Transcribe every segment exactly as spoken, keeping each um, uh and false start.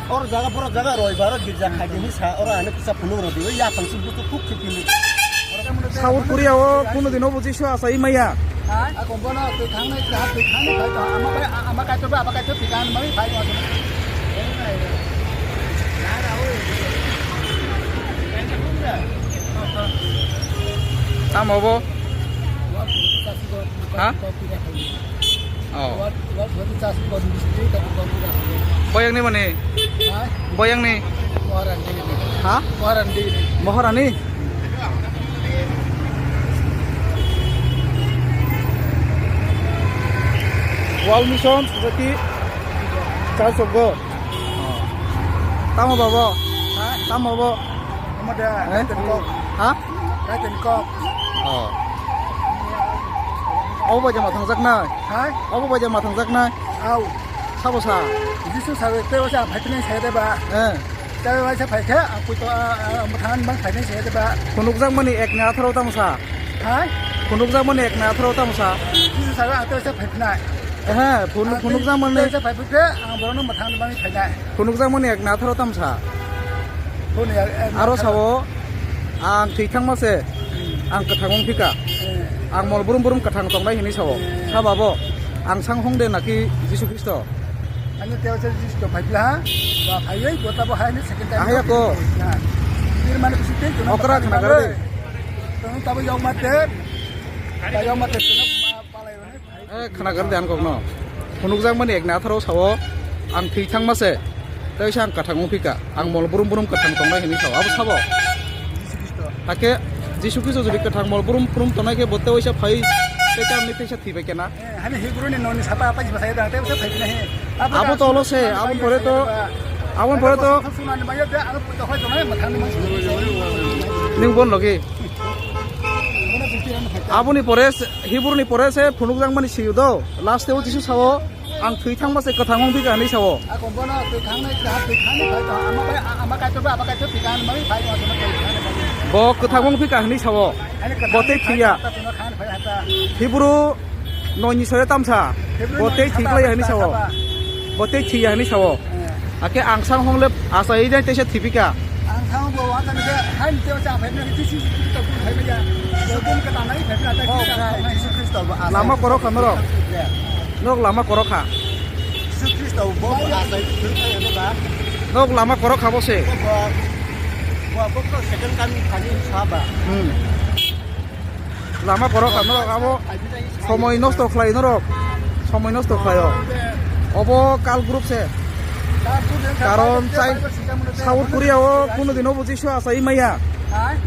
Oro jaga, boro jaga roi baro girja khaidi hinwi sa, oro ani kisa phunuk rodi, oi yaphang sum busu thuk thik hinwi. South Korea o kuno dino bo Jisu achai maya. Ako bono twi thangnai, twi thangnai khai to, ama bai, ama kai to ba, ama kai to twi thangnai mai khai to. Tamo bo? Ha? Oh. Boyang ni mani? Boyang ni? Ha? Moharani? World Mission Society Church of God. Tamo babo? Tamo bo? Ha? Kaitor ni kok. Oh. Obo bai jama thangjaknai? Ha? Obo bai jama thangjaknai? Au. Sabo sa? Jisu sawi tei waisa phaitini sai de ba. Eh. Tei waisa phaikhe ang puito, ah, ah, mothangan bang phaitini sai de ba. Phunukjakmani ekni atharo tamo sa? Ha? Phunukjakmani ekni atharo tamo sa? Jisu sawi ang tei waisa phaitini. Ehe, phunuk, phunukjakmani. Tei waisa phaikhe ang borokno mothangan bang phainai. Phunukjakmani ekni atharo tamo sa? Phone ya, eh, aro sawo, ang thwi thangma se, ang kwthang wng phika. Eh. Ang mol brum brum kwthang tongnai hinwi sawo. Eh. Sabo bo, ang sang hong de naki Jisu Khristo? Ani tei waisa Jisu Khristo phai phila, ba phaiwi, bo tabo hai ni second time. Ahai ako. Na. Bir mane bisi tei jono okra khna gari. Tong tabo yong mate, ba yong mate jono palai rone. Eh, khna gari de ang kokno. Phunukjakmani ekni atharo sawo, ang thwi thangma se, tei waisa ang kwthang wng phika. Ang mol brum brum kwthang tongnai hinwi sawo. Abo sabo? Hakhe Jisu Khristo jodi kwthang mol brum brum tongnai khe bo tei waisa phai tei tamni teisa thwi bai kena. Eh, hani Hebrew ni noni sapa apa jiba saya dah, tei waisa phai kena he. Abo to olo se, aboni pore to, aboni pore to. Ning bon logi. Aboni pore se, Hebrew ni pore se phunukjakmani siyo do. Last o Jisu sawo, ang thwi thangma se kwthang wng phika hinwi sawo. Ako bono twi thangnai, twi thangnai phai to, ama bai, ama kai to ba, ama kai to twi thangnai phai to, ama kai to twi thangnai phai. Bo kwthang wng phika hinwi sawo. Ani kwthang bo tei thwiya. Phai to, twi thangnai phai hata. Hebrew noi ni sore tamsa. Hebrew bo tei thwi klai hinwi sawo. Bo tei thwiya hinwi sawo. Eh. Ake ang sang hong le asa ei jai teisa thipika. Ang sang bo wa tani ke hai ni tewa cha phai na ti si si ta kun hai ya. Bo kun ka tanai phai na ta ki ta. Jisu Khristo bo asa. Lama korok kha norok. Norok lama korok kha. Jisu Khristo bo asa thil khai ba. Norok lama korok kha bo se. Bo bo ko second coming thani sa ba. Hmm. Lama korok kha norok abo somoi nosto khlai norok, somoi nosto khlaio. Obo kal group se. Karon chai South Korea o kuno dino bo Jisu achai maya.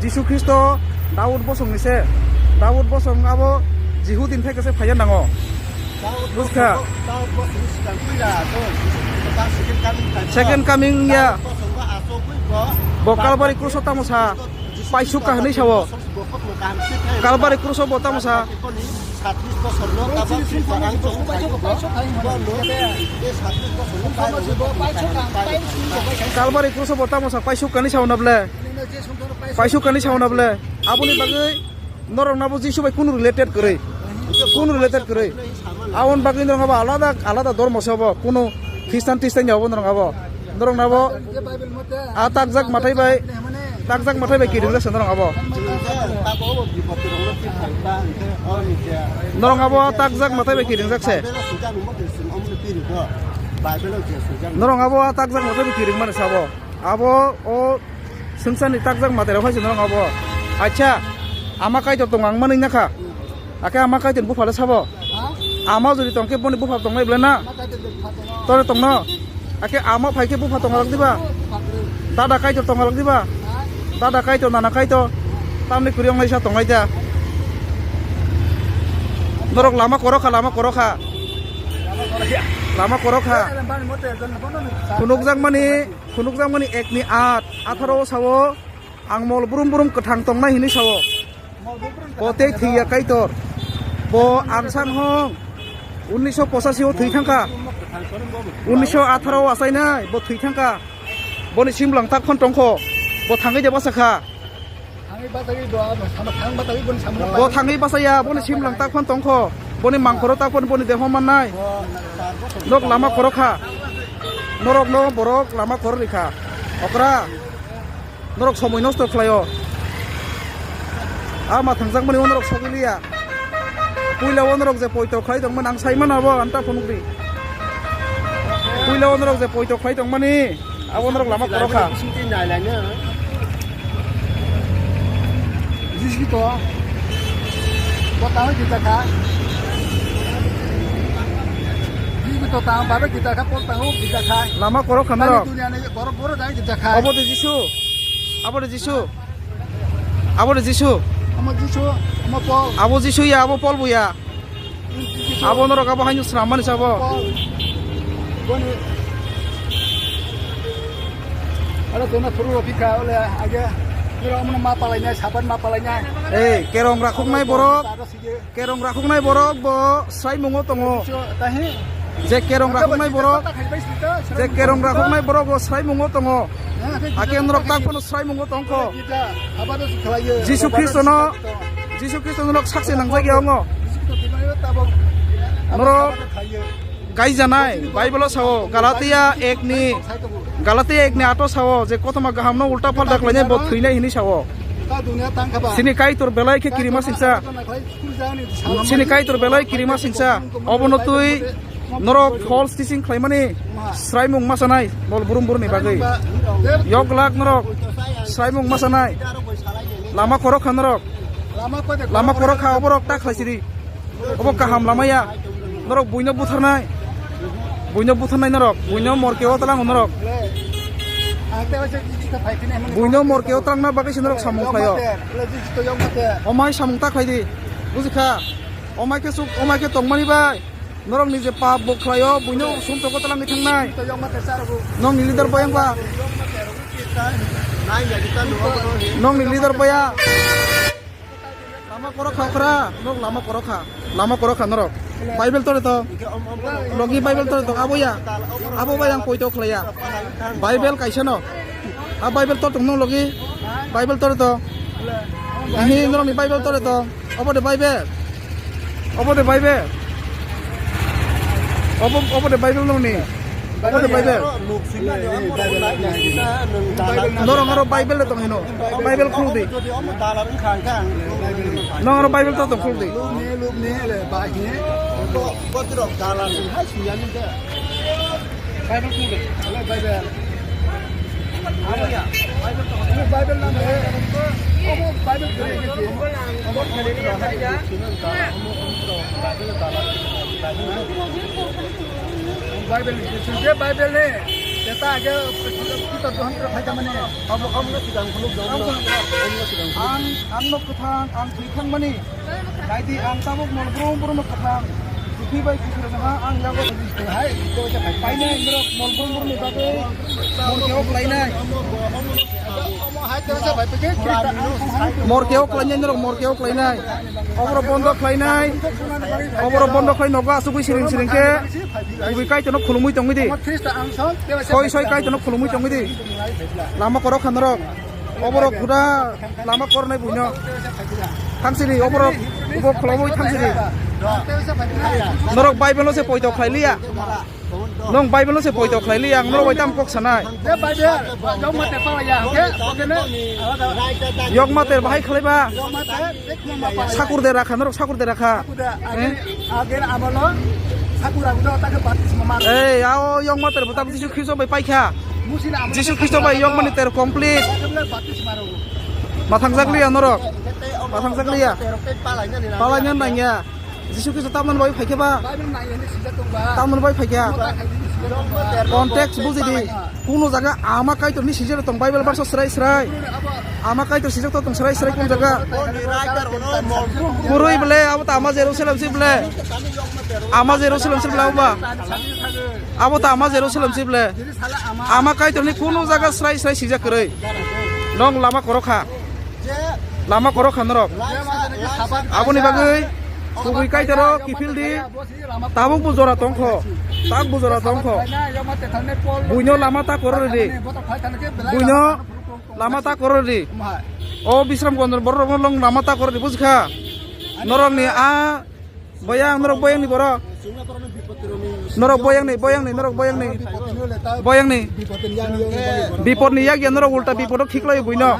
Jisu Khristo Daud bosong ni se. Daud bosong abo Jihudin thai khe se phaiya nango. Buskha. Second coming ya. Bo Kalbari kruso tamo sa. Paisuk ka hinwi sawo. Kalbari kruso bo tamo sa. Kalbari kruso bo tamo sa. Paisuk ka hinwi sawo na ble. Paisuk ka hinwi sawo na ble. Aboni bagwi norok nabo Jisu bai kunu related kwrwi. Kunu related kwrwi. Aboni bagwi norok abo alada, alada dormo se obo. Kunu Christian, Christian ya obo norok abo. Norok nabo a takjak mathai bai, takjak mathai bai kiringjak se norok abo. Norok abo a takjak mathai bai kiringjak se. Norok abo a takjak mathai bai kiring mani sabo. Abo o swngcharni takjak matai rok hai se norok abo. Acha, ama Kaitor tongo ang manwi nakha. Akhe ama Kaitor bupha le sabo. Ama jodi tong khe boni bupha tongnai ble na? Tore tongno. Akhe ama phai khe bupha tongalak diba? Dada Kaitor tongalak diba? Dada Kaitor, nana Kaitor. Tamni kwrwi wngnai sa tongnai da. Norok lama korok kha, lama korok kha. Lama korok kha. Phunukjak mani, phunukjak mani ekni at, atharo o sao, ang mol brum brum kwthang tongnai hinwi sao. Bo tei thwiya Kaitor. Bo ang san hong. Unniso pochasi o thwi thangkha. Unniso atharo o achainai bo thwi thangkha. Boni simlang tak phon tongkho. Bo thangwi de basa kha. Bo thangwi basa ya, boni simlang tak phon tongkho. Boni mangkhoro tak phon, boni deho mannai. Nok lama korok kha. Norokno borok lama kor rikha. Okra. Norok somoi nosto khlaio. A ma thangjakmani o norok sogwi liya. Puila o norok je poito khlai tongmani ang sai mano abo anta phunukdi. Puila o norok je poito khlai tongmani abo norok lama koro kha. Jisito. Bo tamo kita kha. Jisito tamo babe kita kha, pol tamo kita kha. Lama koro kha norok. Dunia ni borok borok dai kita kha. Obo de Jisu. Abo de Jisu. Abo de Jisu. Amo Jisu, amo Paul. Abo Jisu ya, abo Paul bo ya. Jisu. Abo norok abo haino swnam mani sabo. Paul. Boni. Aro tona phuru rw phika ole age. Niro amno ma palainai, saban ma palainai. Ei, kerong rakhoknai borok. Kerong rakhoknai borok bo sraimungo tongo. Je kerong rakhoknai borok, je kerong rakhoknai borok bo sraimungo tongo. Ake norok tak phano sraimungo tongkho. Jisu Khristono, Jisu Khristono norok sakse nangjak ya ongo. Norok gaijanai, Bible o sao, Galatia ek ni, Galatia ek ni ato sao, je kothoma gahamno ulta palta khlainai bo thwinai hinwi sao. Chini Kaitor belai khe kirima singsa. Chini Kaitor belai kirima singsa. Obono twi norok false teaching khlaimani sraimung masanai bol burum buruni bagwi. Yok lak norok sraimung masanai. Lama korok kha norok. Lama korok kha oborok ta khlaisidi. Obo kaham lama ya. Norok buino butharnai. Buino butharnai norok. Buino morkeo talango norok. Buino morkeo talangna bagwi se norok samung khlaio. Omai samung ta khlaidi. Bujikha? Omai khe suk, omai khe tongmani bai. Norok ni je pap bo khlaio, buino sumtoko talangwi thangnai. Nong ni leader boyang ba. Nong ni leader boya. Lama korok kha okra, nok lama korok kha, lama korok kha norok. Bible tore to, logi Bible tore to, abo ya, abo bai ang poito khlaiya. Bible kaisa no, a Bible tor tong nong logi, Bible tore to, ini norok ni Bible tore to, obo de Bible, obo de Bible, obo, obo de Bible nong ni. Obo de Bible. Norok aro Bible le tong hino. Bible khuldi. Norok aro Bible to tong khuldi. Bible khuldi. Bible nang de. Obo Bible khuldi. Bible, je Bible ni, jeta age Pitor Johon rok phai tamani. Omo, omo no sidang khuluk dong. Omo no sidang khuluk. Ang, ang no kwthang, ang thwi thangmani. Naidi ang tabuk mol brum brum no kwthang. Prithibi bai kusur naha ang yago. Hai, painai norok mol brum brum ni bagwi. Mol kebo khlainai. Mor keo khlainai norok, mor keo khlainai. Oboro bondo khlainai. Oboro bondo khlai nogo asugwi siring siring khe. Kubui Kaitorno khulumui tongwi di. Soi soi Kaitorno khulumui tongwi di. Lama korok kha norok. Oborok huda lama kornai buino. Thangsiri oborok ubo khulumui thangsiri. Norok Bible no se poito khlai liya. Nong Bible no se poito khlai li, ang norok bai tam kok sanai. Je Bible, jom mate pala ya, oke, oke ne? Yok mater bahai khlai ba. Jom mate, jek mama pala ya. Sakur de rakha, norok sakur de rakha. Sakur de, agen, agen amalo, sakur agudo, take baptisma mar. Ei, ao yok mater bwtang Jisu Khristo bai paikha. Musina amalo Jisu Khristo bai yok mani ter complete. Baptisma ro. Mathang jak liya norok. Mathang jak liya. Pala nyan nang ya. Jisu Khristo tamoni bai phaikhe ba? Bible nai hwnwi swijak tong ba? Tamoni bai phaikhe? Mota khai hwnwi swijak tong ba? Context buji di. Bible nai. Kuno jaga Ama Kaitorni swijak tong, Bible verse srai srai. Abo Ama Kaitor swijak tong srai srai kun jaga? Boni writer ono mol brum. Kwrwi bole, abo ta Ama Jerusalem si bole. Ama Jerusalem si bole abo ba? Abo ta Ama Jerusalem si bole. Ama Kaitorni kuno jaga srai srai swijak kwrwi. Nong lama korok kha. Lama korok kha norok. Aboni bagwi kubui Kaitor o kiphil di. Tabuk bo jora tongkho. Tak bo jora tongkho. Buino lama ta koror di. Buino lama ta koror di. O Bisramganj borok rokno long lama ta koror di, bujikha? Norok ni a Boya ang norok boyang ni borok. Norok boyang ni, boyang ni, norok boyang ni. Boyang ni. Bipot ni yak ya norok ulta bipot o khiklai buino.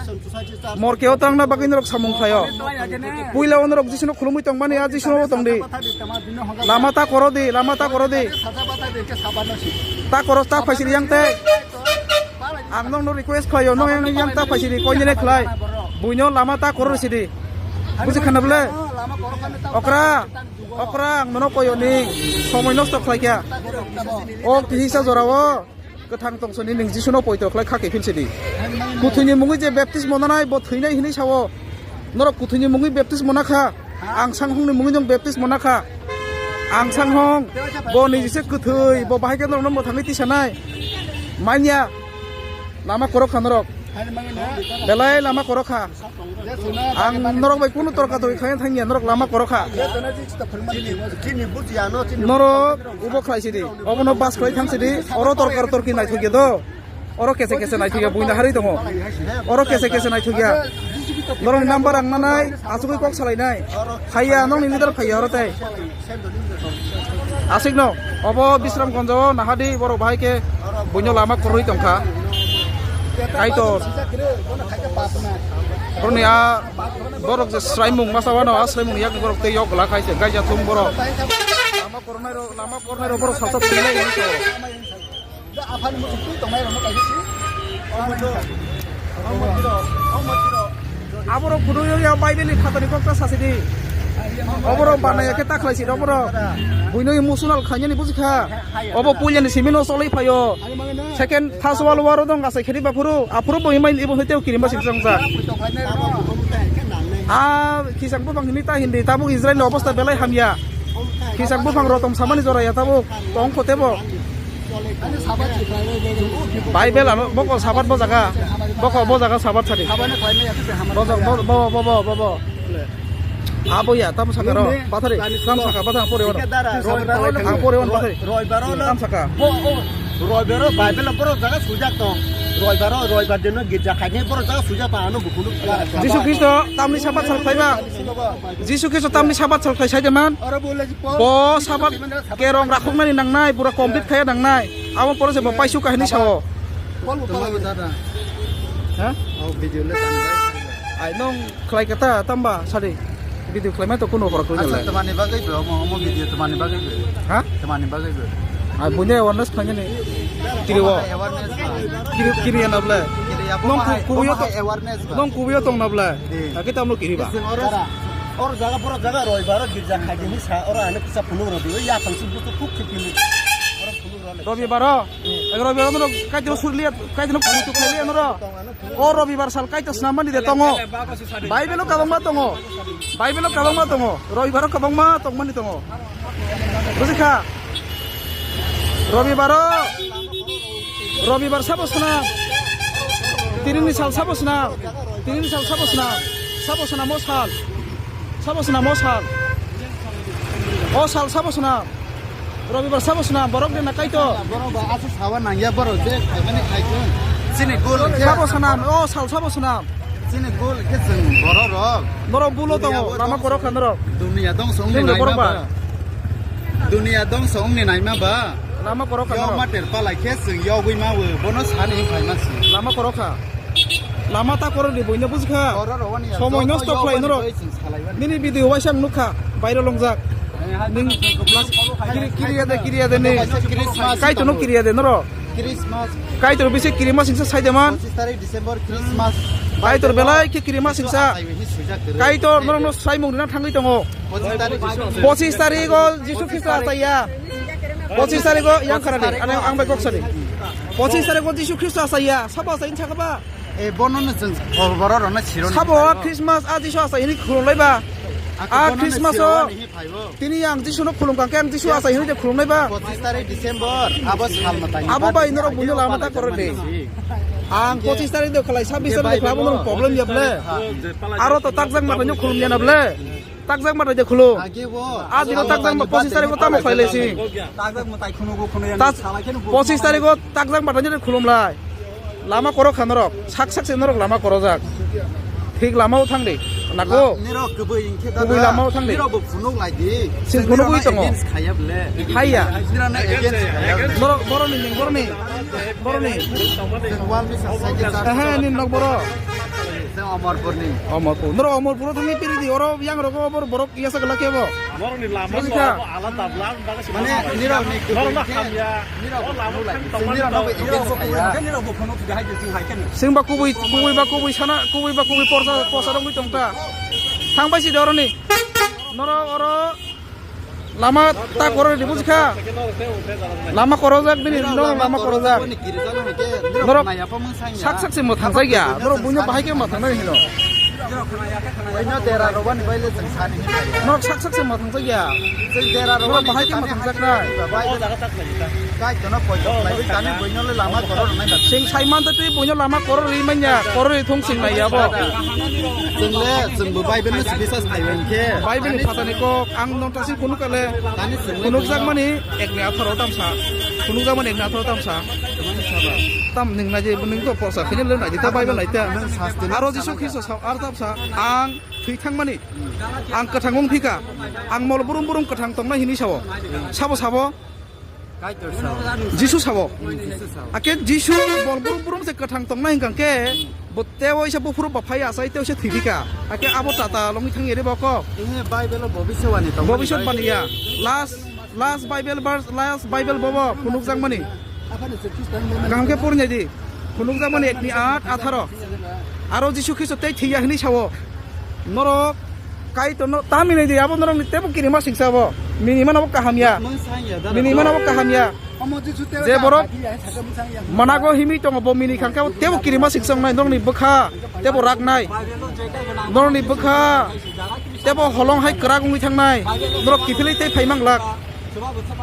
Morke o tangna bagwi norok samung khlaio. Puila o norok Jisuno khulumwi tongmani, a Jisuno bo tongdi. Lama ta koro di, lama ta koro di. Ta koro, ta phaisiri yang tei. Ang nokno request khlaio, nok yang, yang ta phaisiri koinene khlai. Buino lama ta koro sidi. Buji khana bole? Okra, okra ang nono koyo ni somoi nosto khlai kha. O kisa jora o. Kwthang tongsoni nwng Jisuno poito khlai kha khe philsidi. Kuthwini mungwi je baptismo nanai bo thwinai hinwi sao. Norok kuthwini mungwi baptismo nakha. Ang sanghongni mungwi nwng baptismo nakha. Ang sanghong bo nijise kwthwi bo bahai khe norokno mwthangwi tisanai. Manya lama korok kha norok. Belai lama korok kha. Ang norok bai kunu torka torki khaina thangya, norok lama korok kha. Norok ubo khlai sidi, obono bas khlai thang sidi, oro torka torki naithokya do. Oro kese kese naithokya, buina harwi tongo. Oro kese kese naithokya. Norok number ang nanai, asugwi kok salainai. Phaiya, nokni leader phaiya oro tei. Asik no, obo Bisramganj o nahadi borok bahai khe buino lama koroi tongkha. Kaitor. Borokni a borok je sraimung masa wano, a sraimung yakni borok tei yok la khai se gaija thum borok. Lama kornai ro, lama kornai ro borok salsa thangwi lai. Aphani muchung twi tongnai rokno kaisa si. Aborok kudu yo ya Bible ni phatani kokta sasidi. Oborok banaya khe ta khlai si oborok. Buino emotional khainani bujikha. Obo puilani simi no choloi phaio. Second first world war dong asai khedi baphuru. Aphuru bo himai ibo hwteo kirima sing songsa. A khisang buphang hini ta hindi tabuk Israel ni obostha belai hamya. Khisang buphang rotom samani jora ya tabuk tong khotebo. Bible ano boko sabat bo jaga, boko bo jaga sabat sadi. Bo bo bo bo bo bo bo. Abo ya tam saka ro, pathari tam saka pathang pore wan. Ang pore wan pathari. Tam saka. Roibaro Bible borok jaga sujak tong. Roibaro roibar dino girja khaini borok jaga sujak tong ano bukulu. Jisu Kristo tamni sabat sal khaiba. Jisu Kristo tamni sabat sal khai saide man. Bo sabat kerong rakhoknani nangnai, pura complete khaya nangnai. Abo pore se bo paisu kahini sao. Tongma dada. Ha? Oh, video le tangbai. Ai nong khlai kata tamba sadi. Video khlai mai to kuno pora khlai. Acha nalai. Tamani bagwi bo, omo, omo video tamani bagwi bo. Ha? Tamani bagwi bo. Ai bunya awareness khlai ni. Kiri wo. Awareness. Kiri, kiri ya nabla. Kiri ya, nong ku-, kuyo to. Awareness ba. Nong kuyo tong nabla. Di. Aki tamno kiri ba. Oro jaga pura jaga roibaro girja khaidi ni sa oro ane kisa phunuk rodi ya tang su bustu khuk khik ni. Oro phunuk rodi. Robibaro. Eg robibaro no kaitro surliya kaitro phunuk khaliya no ro. O robibar sal kaitro snam mani de tongo. Bible o kabangma tongo. Bible o kabangma tongo. Robibaro kabangma tongmani tongo. Bujikha. Robibaro. Robibar sabo swnam. Tinini sal sabo swnam. Tinini sal sabo swnam. Sabo swnam o sal. Sabo swnam o sal. O sal sabo swnam. Robibar sabo swnam. Borok de na kaito. Borok ba asa sawa nangya borok je khaimani khaikun. Chini gol khe. Sabo swnam. O sal sabo swnam. Chini gol khe chwng borok rok. Norok bulo tongo. Lama korok kha norok. Dunia dongso wngni naima ba. Dunia dongso wngni naima ba. Lama korok kha norok. Yo mater palai khe chwng yogwi ma bo. Bono sani wng khaima si. Lama korok kha. Lama ta korok ni buino bujikha. Somoi nosto khlai norok. Nini video waisa ang nukha. Bairo longjak. Ning kiri, kiri ade, kiri ade ni. Christmas. Kaito no kiri ade norok. Christmas. Kaitor bisi kirima singsa saideman. Pochistarikh December Christmas. Kaitor belai khe kirima singsa. Kaitor norokno sraimung rina thangwi tongo. Pochistarikh December. Pochistarikh o Jisu Khristo achaiya. Pochistarikh o yang kharani, ang bai kok sadi. Pochistarikh o Jisu Khristo achaiya. Sabo achaini sakha ba? E bono no chwng borok rokno siro. Sabo a Christmas a Jisu achai hini khulum lai ba. A Christmas o. Tini ang Jisu no khulum kang khe ang Jisu achai hini de khulum lai ba. Pochistarikh December, abo sal mwtai. Abo bai norok buino lama ta korok de. Ang pochistarikh de khlai, sabbish tarikh de khlai, abo norok problem ya ble. Aro to takjak mwtai no khulum ya na ble. Takjak mwtai de khulum. A dino takjak mwtai pochistarikh o tamo khlai lai si. Takjak mwtai khunu go khunu ya. Pochistarikh o takjak mwtai de khulum lai. Lama korok kha norok, sak sak se norok lama korojak. Thik lama o thang di. Nago? Nirok kubui hingkhe da. Kubui lama o thang di. Nirok bo phunuk lai di. Sing phunuk ui tongo. Against khaya bole. Haiya. Nirok na against khaya bole. Borok, borok ni, borok ni. Borok ni. Sing wal ni sa, sa, sa, sa. Ehe, ni nok borok. Sing Omorpur ni. Omorpur. Nirok Omorpur o thang ni piri di. Oro yang rok o borok, borok iya sa gala kebo. Borok ni lama. Buji kha. Alada bla, bla, mane, nirok ni kubui hingkhe. Nirok bo phunuk lai di. Sing nirok na bo against khaya. Sing ba kubui, kubui ba kubui sana, kubui ba kubui porsa, porsa rok ui tong ta. Thang bai si de oro ni. Norok oro lama ta korok di buji kha. Lama korok jak bini, no lama korok jak. Norok sak sak se mo thang jak ya. Norok buino bahai khe ma thang nai hino. Norok sak sak se ma thang jak ya. Norok bahai khe ma thang jak nai. Sing sai man twi buino lama korok ri manya, korok ri thung sing nai ya bo. Chwng le, chwng bo Bible no sibisa sai bai khe. Bible ni phatani kok, ang nong tasing phunuk kale. Phunuk jak mani ek ni atharo tamsa. Phunuk jak mani ek ni atharo tamsa. Tam ning nai je, ning to porsa khini le nai ta Bible nai ta. Aro Jisu Khristo sa, ar tamsa, ang thwi thang mani. Ang kwthang wng thika. Ang mol burum burum kwthang tong nai hini sao. Sabo sabo. Kaitor sao. Jisu sao. Jisu sao. Ake Jisu bol burum burum se kwthang tong nai hingkang ke, bo tei waisa buphuru ba phai asai tei waisa thwi thika. Ake abo tata longwi thang yari boko. Ini Bible o bobiswani tong. Bobiswani ya. Last, last Bible verse, last Bible bobo phunuk jak mani. Kaham khe pornai di. Phunukjakmani ek ni aat atharo. Aro Jisu Khristo tei thwiya hwnwi sao. Norok Kaitorno ta minai di, abo norokni teibo kirima singsa abo. Minimano bo kaham ya. Minimano bo kaham ya. Je borok manago himwi tongo, bo mini khangkhe teibo kirima singsa wngnai, norokni bwkha teibo raknai. Norokni bwkha teibo holong hai kwrak wngwi thangnai. Norok kiphilwi tei phai manglak.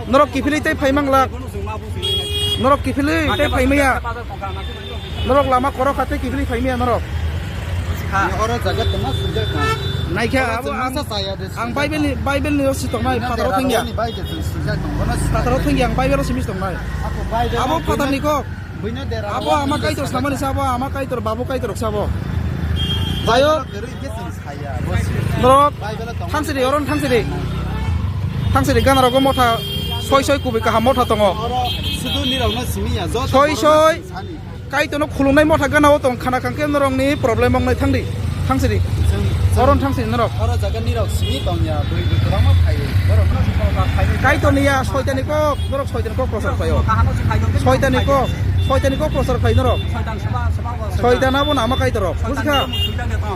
Norok kiphilwi tei phai manglak. Norok kiphilwi tei phai maya. Norok lama korok kha tei kiphilwi phai maya norok. Oro jaga tongma sujak na. Naikha abo ang, ang Bible ni, Bible ni o si tongnai, phataro thangya. Phataro thangya ang Bible o simi tongnai. Abo phatar ni kok. Abo ama Kaitor samani sabo, ama Kaitor, babu Kaitor sabo. Jayo. Norok thangsiri, oron thangsiri. Thangsiri gana rogo motha soi soi kubui kaham motha tongo. Soi soi Kaitorno khulumnai motha gana o tong khana khangkhe norokni problem wngnai thangdi. Thangsiri. Oron thangsiri norok. Oro jaga nirok simi tongya, bui bui kwbangma phai. Kaitorni ya soitani kok, norok soitani kok prosar khlaio. Soitani kok, soitani kok prosar khlai norok. Soitan abo nama Kaitor rok. Buji kha?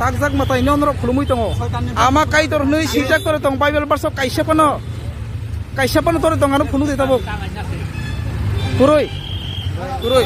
Takjak mwtai no norok khulumui tongo. Ama Kaitor hwnwi swijak tore tong Bible verse o kaisa phano. Kaisa phano tore tong ano phunuk de tabuk. Kwrwi. Kwrwi.